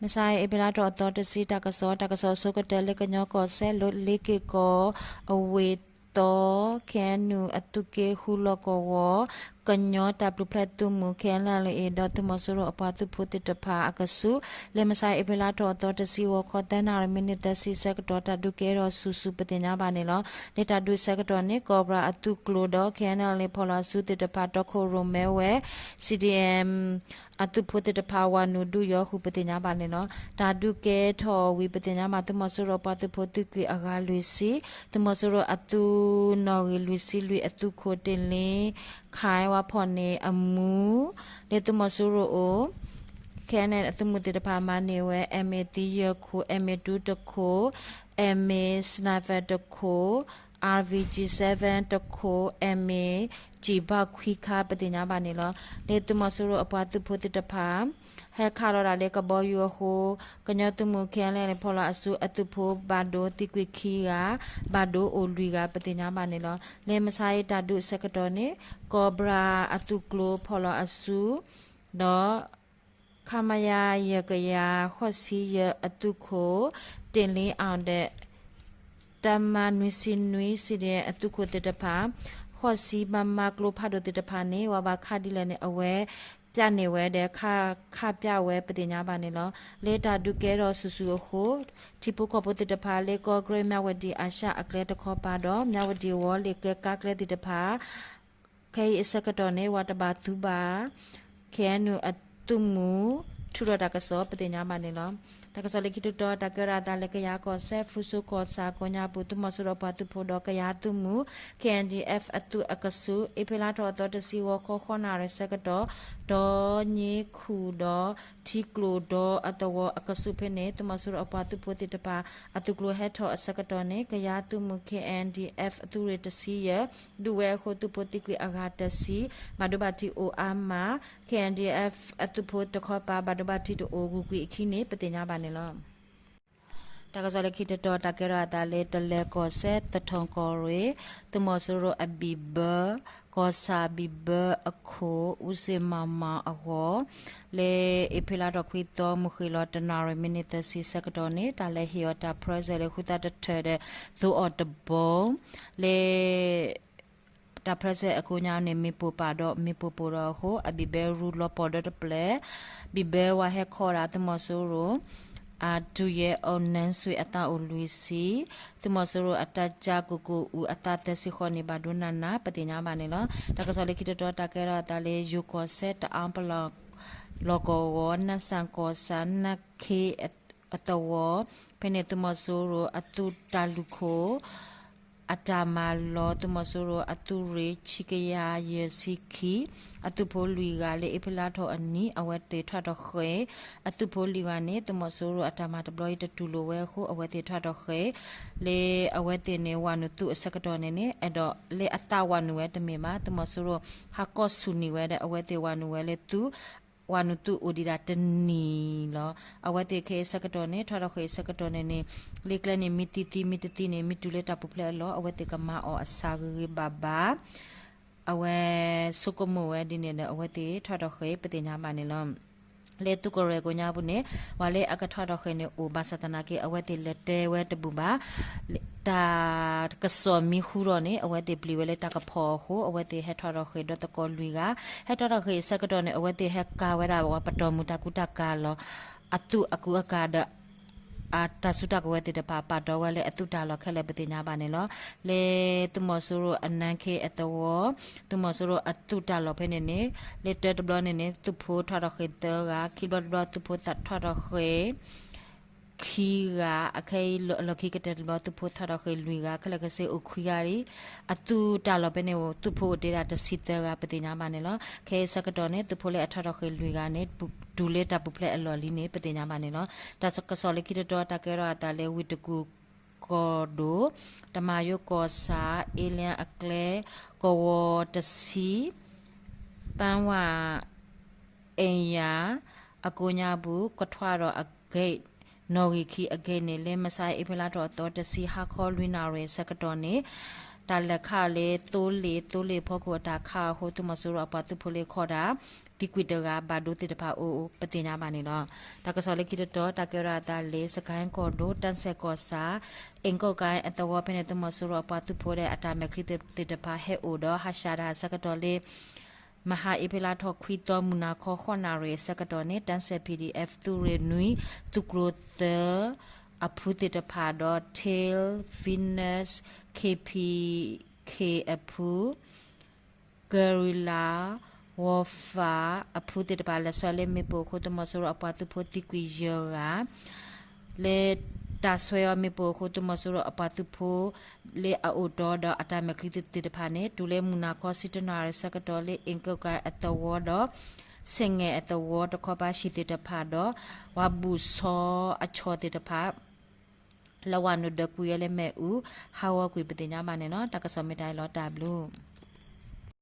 မဆါအံၤ အ့ဖြ့လါထီၣ်အသီတဆံ တၢ်ကစီၣ်, တၢ်ကစီၣ်အဆိကတၢၢ်လၢကညီကီၢ်စဲၣ် လ့က့ၢ်ကီၢ်အဝ့ၢ်သီ ခ့ၣ်အဲၣ်ယူၣ် အသုးက့ဃုလီၢ်ကဝီၤ ကညီတၢ်ပျုၤဖျဲးသုးမုၢ် ခ့ၣ်အဲၣ်ယူၣ် ဒီးသုးမီၤစိရိၤအပှၤသုးဖိသ့ၣ်တဖၣ်အကဆူး လၢမဆါအံၤ အ့ဖြ့လါထီၣ်အသီတဆံ ဂီၤခီသၢနၣ်ရံၣ် မံးနံးသၢဆံဆၢကတီၢ် တၢ်ဒုးကဲထီၣ်ဆူၣ်ဆူၣ် ပသ့ၣ်ညါဘၣ်န့ၣ်လီၤ. လၢတၢ်ဒုးဆၢကတီၢ်န့ၣ် ကီၢ်ဘြၣ်အသုးကျိၤဒီး ခ့ၣ်အဲၣ်ယူၣ် ဖီၣ်လီၤအစုသ့ၣ်တဖၣ် တီခိၣ်ရိၣ်မဲဝဲ CDM အသုးဖိသ့ၣ်တဖၣ် ဝၤနုာ်ဒုးယီၤဃုာ် ပသ့ၣ်ညါဘၣ်န့ၣ်လီၤ. တၢ်ဒုးကဲထီၣ်ဝံၤ ပသ့ၣ်ညါဘၣ် သုးမီၤစိရိၤအပှၤသုးဖိသံကွံာ်အဂၤလွံၢ်ဆံ, သုးမီၤစိရိၤအသုးနီၣ်ဂံၢ်လွံၢ်ဆံလွံၢ်အသုးခိၣ် တ့ၢ်လ့ခါ ဝၤဖီၣ်န့ၢ်အမူ လၢသုးမီၤစိရိၤအိၣ် ခဲန့ၣ် အသုးမုၢ်သ့ၣ်တဖၣ်မၤန့ၢ်ဝဲ MA သံယဲၢ်ခိၣ်, MA တူတခိၣ်, MA sniper တခိၣ်, RPG seven တခိၣ်, MA စံၣ်ဘၣ်ခွံခါ ပသ့ၣ်ညါဘၣ်န့ၣ်လီၤ. လၢသုးမီၤစိရိၤအပှၤသုးဖိသ့ၣ်တဖၣ် ဟဲခးလီၤဒၣ်လၢကဘီယူၤအဃိ ကညီသုးမုၢ် ခဲန့ၣ် ဖီၣ်လီၤအစုအသုးဖိဘၣ်ဒိသံကွံာ်ခံဂၤ, ဘၣ်ဒိအိၣ်လွံၢ်ဂၤ ပသ့ၣ်ညါဘၣ်န့ၣ်လီၤ. လၢမဆါအံၤတၢ်ဒုးအဆၢကတီၢ်န့ၣ် ကီၢ်ဘြၣ်အသုးကျိၤဖီၣ်လီၤအစု ဒီး ခမရ ယဲၢ်ကယၤဃိးဆံယဲၢ်အသုးခိၣ် တ့ၢ်လ့အီၣ်ဒီး တၢ်မၤနွံဆံနွံ CDM အသုးခိၣ်သ့ၣ်တဖၣ် ဃိးဆံ မမ ကျိဖးဒိၣ်သ့ၣ်တဖၣ်န့ၣ် ဝၤဘၣ်ခးဒ်လဲၣ်န့ၣ် အဝဲပျးန့ၢ်ဝဲဒီး ခးပျးဝဲ ပသ့ၣ်ညါဘၣ်န့ၣ်လီၤ. လၢတၢ်ဒုးကဲထီၣ်ဆူၣ်ဆူၣ်အဃိ ထံဖိကီၢ်ဖိသ့ၣ်တဖၣ်လၢကီၢ်ကရ့ၣ် မၠးဝတံၣ် အၤၡၣ်အကျဲတခီပၤဒီး မၠးဝတံၣ်ဝီၤလ့ၣ်ကဲကါကျဲသ့ၣ်တဖၣ် ခဲအံၤအဆၢကတီၢ်န့ၣ် ဝၤတဘၣ်သူဘၣ် ခဲအံၤနုာ်အသုးမုၢ် ထုးထီၣ်တၢ်ကစီၣ် ပသ့ၣ်ညါဘၣ်န့ၣ်လီၤ. တၢ်ကစီၣ်လၢခံတတီၤ တၢ်ကဲထီၣ်အသးလၢကယၤကီၢ်စဲၣ် ဖရူစိကီၢ်ဆၣ်ကိးညါပူၤ သုးမီၤစိရိၤအပှၤသုးဖိဒီးကယၤသုးမုၢ် KNDF အသုးအကဆူး အ့ဖြ့လါထီၣ်အသီတဆံ ဂီၤခီဃိးနၣ်ရံၣ်ဆၢကတီၢ် ဒီးည့ခူၣ်ဒီး ထံကျိၤဒီအသဝီအကဆူးဖဲန့ၣ် သုးမီၤစိရိၤအပှၤသုးဖိသ့ၣ်တဖၣ် အသုးကျိၤဟဲထီၣ်အဆၢကတီၢ်န့ၣ် ကယၤသုးမုၢ် KNDF အသုးရ့ၣ်တဆံယဲၢ် ဒုးဝဲအဃိ သုးဖိသံကွံာ်အဂၤတဆံ ဘၣ်ဒိဘၣ်ထံးအိၣ်အါမး KNDF အသုးဖိတခီပၤ ဘၣ်ဒိဘၣ်ထံးတအိၣ် ဂုၤကွံာ်အခံန့ၣ် ပသ့ၣ်ညါဘၣ်န့ၣ်လီၤ. တၢ်ကစီၣ်လၢခံတတီၤ တၢ်ကဲထီၣ်အသးလၢ တလဲၤကီၢ်စဲၣ် သထူကီၢ်ရ့ၣ် သုးမီၤစိရိၤအဘံၣ်ဘၢ ကီၢ်ဆၣ်ဘံၣ်ဘၢအခိၣ် အူစ့ၣ်မၤမၤအဂီၢ် လၢအ့ဖြ့လါထီၣ်ခွံသီ မုၢ်ဃ့ၢ်လီၤတနၣ်ရံၣ် မံးနံးသၢဆံဆၢကတီၢ်န့ၣ် တၢ်လဲၤဟ့ၣ်အီၤတၢ်ဖြဲစဲးလၢ ဃုသၣ်တထၢၣ်ဒီး သိအီၣ်တဘီ လၢ တၢ်ဖြဲစဲးအကိးညါန့ၣ် မ့ၣ်ပိၢ်ပာ်ဒီးမ့ၣ်ပိၢ်ပိၢ်ဒီးအဃိ အဘံၣ်ဘဲရူလီၤပှီၢ်ဒီတဖျၢၣ် ဘံၣ်ဘဲဝၤဟဲခီဒၣ်သုးမီၤစိရိၤ အဒုးယဲၢ်အီၤနၢ်စွ့အသးအိၣ်လွံၢ်ဆံ သုးမီၤစိရိၤအတၢ်ကၢ်ကိၢ်ကိၢ်အူအသးသၢဆံဃိးနံၣ် ဘၣ်ဒိနးနး ပသ့ၣ်ညါဘၣ်န့ၣ်လီၤ. တၢ်ကစီၣ်လၢခံတတီၤ တၢ်ကဲထီၣ်အသးလၢ ယိၤကီၢ်စဲၣ် တအါပလီၢ် လီၢ်ကဝီၤ နၢ်စၣ်ကီၢ်ဆၣ် နၢ်ခ့အသဝီ ဖဲန့ၣ် သုးမီၤစိရိၤအသုးတၢ်လုၢ်ခိၣ် အတၢ်မၤလီၤ သုးမီၤစိရိၤအသုးရ့ၣ် ဆံကယၤယဲၢ်ဆံခံ အသုးဖိလွံၢ်ဂၤ လၢအ့ဖြ့လါထီၣ်အနံၤ အဝဲသ့ၣ်ထွဲထီၣ်ဃ့ၢ် အသုးဖိလွံၢ်ဂၤန့ၣ် သုးမီၤစိရိၤအတၢ်မၤတဘျီအံၤတတူၢ်လိာ်ဝဲအဃိ အဝဲသ့ၣ်ထွဲထီၣ်ဃ့ၢ် လၢအဝဲသ့ၣ်န့ၣ် ဝၤနုာ်သုးအဆၢကတီၢ်န့ၣ်န့ၣ် အဲၣ်ဒိးလၢအသးဝၤနုာ်ဝဲတမ့ၢ်ဘၣ် သုးမီၤစိရိၤဟးကီၢ်ဆူၣ်န့ၢ်ဝဲဒီး အဝဲသ့ၣ်ဝၤနုာ်ဝဲလၢသုး ဝၤနုာ်သုးအိၣ်ဒံးဒၣ်တနံၤလီၤ. အဝဲသ့ၣ်ခဲအံၤဆၢကတီၢ်န့ၣ် ထွဲထီၣ်ဃ့ၢ်အဆၢကတီၢ်န့ၣ်န့ၣ် လၢကျဲန့ၣ် မ့ၢ်သံသံ မ့ၢ်တသံန့ၣ် မ့ၢ်တုၤလၢတၢ်ပူၤဖျဲးအလီၢ် အဝဲသ့ၣ်ကမၤအီၤအစှၤဂ့ၤဂ့ၤဘၣ်ဘၣ် အဝဲဆိကမိၣ်ဝဲဒ်န့ၣ်ဒီး အဝဲသ့ၣ်ထွဲထီၣ်ဃ့ၢ် ပသ့ၣ်ညါဘၣ်န့ၣ်လီၤ. လၢသုးကရၢၢ်ကိးညါပူၤန့ၣ် ပှၤလၢအကထွဲထီၣ်ဃ့ၢ်န့ၣ်အိၣ် ဘၣ်ဆၣ်သနာ်က့ အဝဲသ့ၣ်လဲၤတဲဝဲတဘူၣ်ဘၣ် တၢ်ကစီၣ်မံဃုထီၣ်န့ၣ် အဝဲသ့ၣ်ပျံၤဝဲလၢတၢ်ကဖီၣ်အဃိ အဝဲသ့ၣ်ဟဲထွဲထီၣ်ဃ့ၢ်ဒီသကိးလွံၢ်ဂၤ ဟဲထွဲထီၣ်ဃ့ၢ်အဆၢကတီၢ်န့ၣ် အဝဲသ့ၣ်ဟဲကၤဝဲဒၣ်ပှၤပတီၢ်မုၢ်တၢ်ကူတၢ်ကၤလီၤ အသုးအကူအကၤဒီး အတၢ်စုတၢ်ကဝဲၤသ့ၣ်တဖၣ် ပာ်တီဝဲလၢအသုးတၢ်လီၢ်ခဲလၢာ် ပသ့ၣ်ညါဘၣ်န့ၣ်လီၤ. လၢသုးမီၤစိရိၤအနၢ်ခ့အသဝီ သုးမီၤစိရိၤအသုးတၢ်လီၢ်ဖဲန့ၣ်န့ၣ် လၢတၢတဘျီန့ၣ်န့ၣ် သုးဖိထွဲထီၣ်ဃ့ၢ်သၢဂၤ ခံဘျီတဘျီသုးဖိထွဲထီၣ်ဃ့ၢ် ခံဂၤ အခဲအံၤလီၢ်ခံကတၢၢ်တဘျီ သုးဖိထွဲထီၣ်ဃ့ၢ်လွံၢ်ဂၤ ခဲလၢာ်ခဲဆ့အိၣ်ခွံဂၤလံ အသုးတၢ်လီၢ်ဖဲန့ၣ် သုးဖိအိၣ်တ့ၢ်ဒၣ်တဆံသၢဂၤ ပသ့ၣ်ညါဘၣ်န့ၣ်လီၤ. ခဲအံၤဆၢကတီၢ်န့ၣ် သုးဖိလၢအထွဲထီၣ်ဃ့ၢ်လွံၢ်ဂၤန့ၣ် တုၤလၢတၢ်ပူၤဖျဲးအလီၢ်လံန့ၣ် ပသ့ၣ်ညါဘၣ်န့ၣ်လီၤ. တၢ်ကစီၣ်လၢခံတတီၤ တၢ်ကဲထီၣ်အသးလၢဝ့ၢ်တကူၣ်ကီၢ်ဒိၣ် တမၤယိကီၢ်ဆၣ် အ့လ့အကျဲ ကဝီၤတဆံ ပၢဝါ အ့ၣ်ယၤ အကိးညါပူၤ ကထွဲထီၣ်အဂ့ၢ် နီၣ်ဂံၢ်ခံအဂ့ၢ်န့ၣ် လၢမဆါအ့ဖြ့လါထီၣ်အသီတဆံ ဟါခီလွံၢ်နၣ်ရံၣ်အဆၢကတီၢ်န့ၣ် တၢ်လဲၤခးအီၤလၢသိလ့ၣ်, သိလ့ၣ်ဖီခိၣ်အတၢ်ခးအီၤအဃိ သုးမီၤစိရိၤအပှၤသုးဖိလၢခီၣ်ဒၣ် သံကွံာ်တဂၤ ဘၣ်ဒိသ့ၣ်တဖၣ်အိၣ် ပသ့ၣ်ညါဘၣ်န့ၣ်လီၤ. တၢ်ကစီၣ်လၢခံတတီၤ တၢ်ကဲထီၣ်အသးလၢ စကဲၣ်ကီၢ်ဒိၣ် တၢ်စဲၣ်ကီၢ်ဆၣ် အ့ၣ်ကိးကၤအသဝီဖဲန့ၣ် သုးမီၤစိရိၤအပှၤသုးဖိဒီးအတၢ်မဲာ်ချံသ့ၣ်တဖၣ်ဟဲအိၣ်ဒီး ဟးရှးတၢ်ဆၢကတီၢ်လၢ မဟါအ့ဖြ့လါထီၣ်ခွံသီ မုၢ်နၤခီ ဃိးနၣ်ရံၣ်အဆၢကတီၢ်န့ၣ် တၢ်စဲၣ် ပီၣ်ဒီအ့ၣ်ဖၣ် သုးရ့ၣ်နွံ သုးကျိၤသၢ အဖုသ့ၣ်တဖၣ်ဒီး Tail Fencer K P K အဖု Guerrilla Warfare အဖုသ့ၣ်တဖၣ် လဲၤဆှၢလၢမ့ၣ်ပိၢ်အဃိ သုးမီၤစိရိၤအပှၤသုးဖိသံကွံာ်ယဲၢ်ဂၤ လၢတၢ်ဆှၢအီၤမ့ၣ်ပိၢ်အဃိ သုးမီၤစိရိၤအပှၤသုးဖိ လၢအအိၣ်တီဒီးအတၢ်မဲာ်ချံသ့ၣ်တဖၣ်န့ၣ် တုၤလၢမုၢ်နၤခီ ဆံတၢနၣ်ရံၣ်ဆၢကတီၢ်လၢ အ့ၣ်ကိးကၤအသဝီဒီး စဲၣ်ငဲၣ်အသဝီတခီပၤ ဟံၣ်သ့ၣ်တဖၣ်ဒီး ဝၤဘူၣ်ဆီအဆီၣ်သ့ၣ်တဖၣ် လၢဝၤနုာ်ဒီးကွံာ်ဝဲလၢမ့ၣ်အူ ဟးဂီၤကွံာ်ပသ့ၣ်ညါဘၣ်န့ၣ်လီၤ. တၢ်ကစီၣ်မ့ၢ်တၢ်အံၤလီၤ တၢ်ဘျုး